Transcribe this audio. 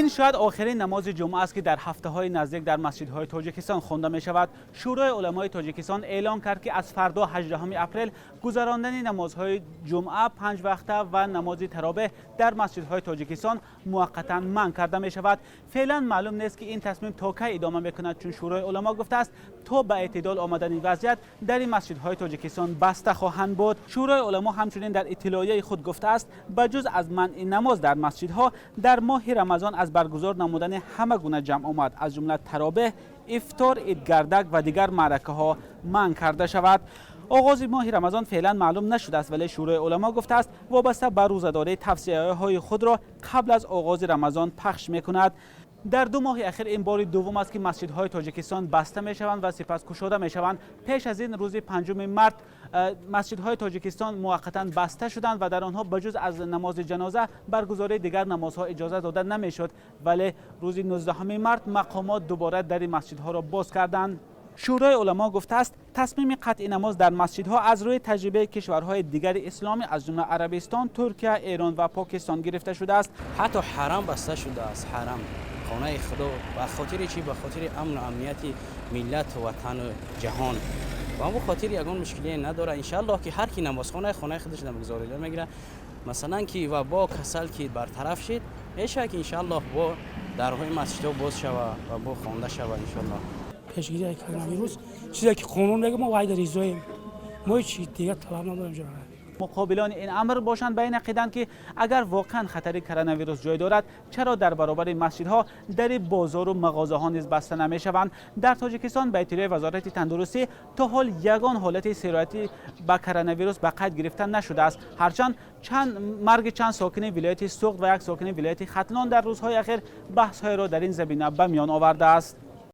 Ин шояд охирин намози ҷумъа аст, ки дар ҳафтаҳои наздик дар масҷидҳои Тоҷикистон хонда мешавад. Шӯрои уламои Тоҷикистон эълон кард, ки аз фардо, 18 апрел, гузарондани намозҳои ҷумъа панҷ вақта ва намози таровеҳ дар масҷидҳои Тоҷикистон муваққатан манъ карда мешавад. Феълан маълум нест, ки ин тасмим то кай идома мекунад, чун Шӯрои уламо гуфтааст, то ба эътидол омадани вазъият дари масҷидҳои Тоҷикистон баста хоҳанд буд. Шӯрои уламо ҳамчунин дар иттилоияи худ гуфтааст, ба ҷуз аз манъи намоз дар масҷидҳо, дар моҳи Рамазон аз баргузор намудани ҳама гуна ҷамъомад, аз ҷумла таровеҳ, ифтор, идгардак ва дигар маъракаҳо манъ карда шавад. Оғози моҳи Рамазон феълан маълум нашудааст, вале Шӯрои уламо гуфтааст, вобаста ба рӯзадорӣ тавсияҳои худро қабл аз оғози Рамазон пахш мекунад. Дар 2 моҳи ахир ин бори дуввум аст, ки масҷидҳои Тоҷикистон баста мешаванд ва сипас кушода мешаванд. Пеш аз ин рӯзи 5 март масҷидҳои Тоҷикистон муваққатан баста шуданд ва дар онҳо ба ҷуз аз намози ҷаноза баргузории дигар намозҳо иҷоза дода намешуд. Вале рӯзи 19 март мақомот дубора дари масҷидҳоро боз карданд. Шӯрои уламо гуфтааст, тасмими қатъи намоз дар масҷидҳо аз рӯи таҷрибаи кишварҳои дигари исломӣ, аз ҷумла Арабистон, Туркия, Эрон ва Покистон гирифта шудааст. Ҳатто ҳарам баста шудааст, ҳарам, хонаи Худо. Ба хотири чӣ? Ба хотири амну амнияти миллату ватану ҷаҳон. Ба ҳамон хотир ягон мушкилие надорад. Иншааллоҳ, ки ҳар ки намозхона хонаи худаш гузорида мегирад. Масалан, ки вабо, касал ки бартараф шид, мешавад, ки иншааллоҳ бо дарҳои масҷидҳо боз шава ва бо хонда шава, иншоаллоҳ. Пешгирии коронавирус, чизе ки қонун мега, мо вайда ризоем. Мо ҳеҷ дигар талаб надорем, ҷаноб. Муқобилони ин амр бошанд, ба ин ақиданд, ки агар воқеан хатари коронавирус ҷой дорад, чаро дар баробари масҷидҳо дари бозору мағозаҳо низ баста намешаванд? Дар Тоҷикистон, ба иттилои Вазорати тандурустӣ, то ҳол ягон ҳолати сироятӣ ба коронавирус ба қайд гирифта нашудааст. Ҳарчанд чанд марги чанд сокини вилояти Суғд ва як сокини вилояти Хатлон дар рӯзҳои ахир баҳсҳоеро дар ин замина ба миён овардааст.